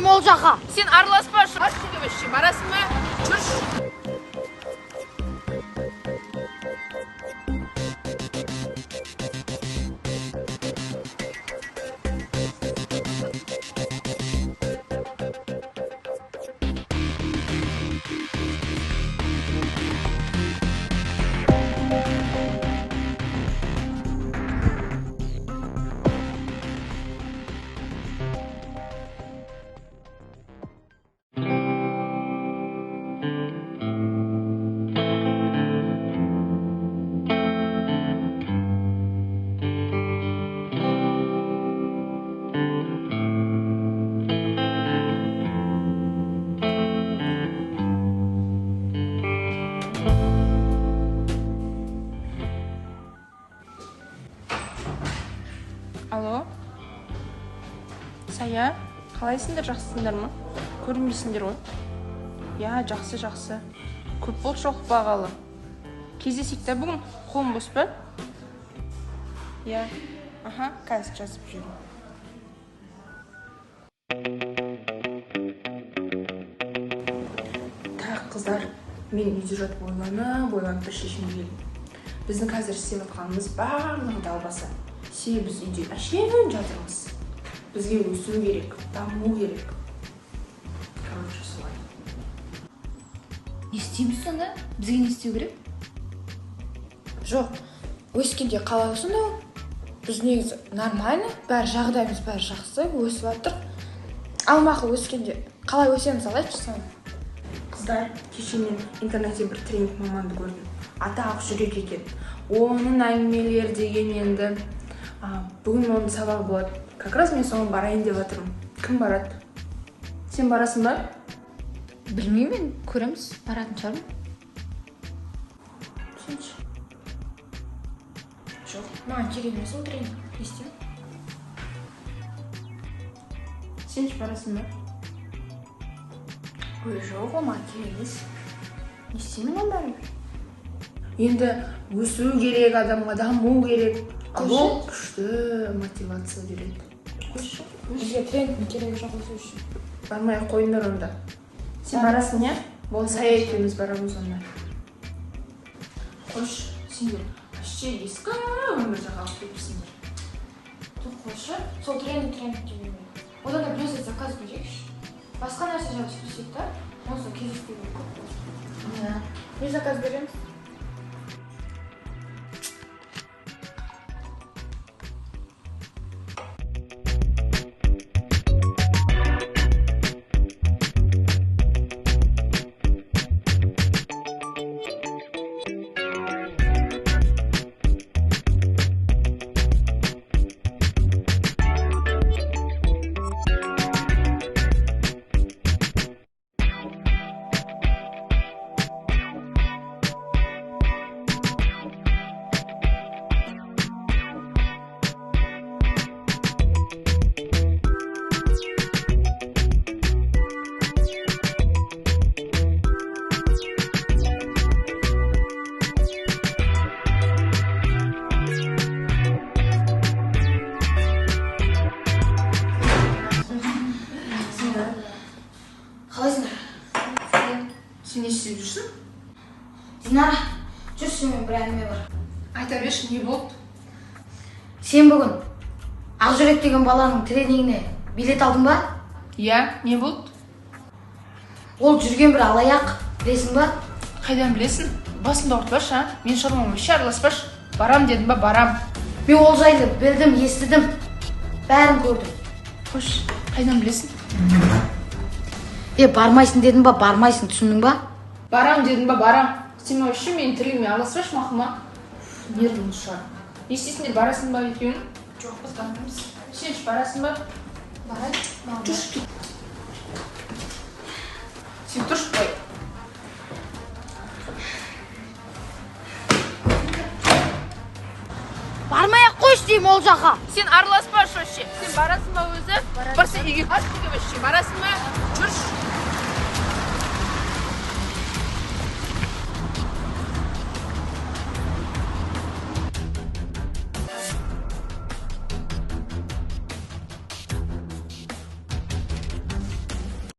ол жаққа. Сен араласпашы. Баршы үйге вообще, барасың ба? Жүрші. Алло, Сая, қалайсыңдар, жақсысыңдар ма? Көрінбейсіңдер ғой. Иә, жақсы, жақсы. Көп болды жолықпағалы. Кездесейік та бүгін, қолың бос па? Иә, аха, қазір жазып жіберейін. Так, қыздар, мен үйде жатып ойланып, ойланып бір шешімге келдім. Біздің қазір істеп жатқанымыз барлығы далбаса. Себебі біз үйде әшейін жатырмыз. Бізге өсу керек, даму керек. Короче, солай. Не істейміз сонда? Бізге не істеу керек? Жоқ, өскенде қалай сонда ол? Біз негізі нормально, бәрі жағдайымыз бәрі жақсы, өсіп жатыр. Ал мақұл, өскенде қалай өсеміз, ал айтшы соны. Қыздар, кеше мен интернетте бір тренинг маманды көрдім. Аты Ақжүрек екен. Оның әңгімелері деген енді, бүгін оның сабағы болады. Как раз мен соған барайын деп жатырмын. Кім барады? Сен барасың ба? Білмеймін мен, көреміз, баратын шығармын. Сенші. Жоқ, маған керек емес ол тренинг. Не істеймін? Сенші барасың ба? Ой, жоқ, ол маған керек емес. Не істеймін оның бәрібір? Енді өсу керек адамға, даму керек. Ал Қойшы. ол күшті мотивация береді. Қойшы. Бізге тренингтің керегі жоқ өсу үшін. Бармай ақ қойыңдар онда. Сен барасың, иә? Болды, Сая екеуміз барамыз онда. Қойшы, сендер вообще ескі өмірде қалып кетіпсіңдер. Жоқ, қойшы, сол тренинг тренинг демей. Одан да біреу заказ берейікші. Басқа нәрсе жайлы сөйлесейік та, онсыз кездеспеуге көп болды. Иә. Не заказ береміз? Қалайсыңдар? Сен не істеп жүрсің? Динара, жүр, сенімен бір әңгіме бар. Айта берші, не болды? Сен бүгін Ақжүрек деген баланың тренингіне билет алдың ба? Иә, не болды? Ол жүрген бір алаяқ, білесің ба? Қайдан білесің? Басымды ауыртпашы, а? Мен шаруама вообще араласпашы. Барам дедім ба, барам. Мен ол жайлы білдім, естідім, бәрін көрдім. Қойшы, қайдан білесің? Е, бармайсың дедім ба, бармайсың, түсіндің ба? Барам дедім ба, барам. Сен вообще менің тірлігіме араласпашы, мақұл ма? Нервіңді шығар. Не істейсіңдер, барасың ба екеуің? Жоқ, біз бармаймыз. Сен ше барасың ба? Барайық. Маған Жүрші, кет. Сен тұршы былай. Бармай ақ қойшы деймін ол жаққа. Сен араласпашы вообще. Сен барасың ба өзі? Барсаң үйге. Баршы үйге вообще. Барасың ба? Жүрші.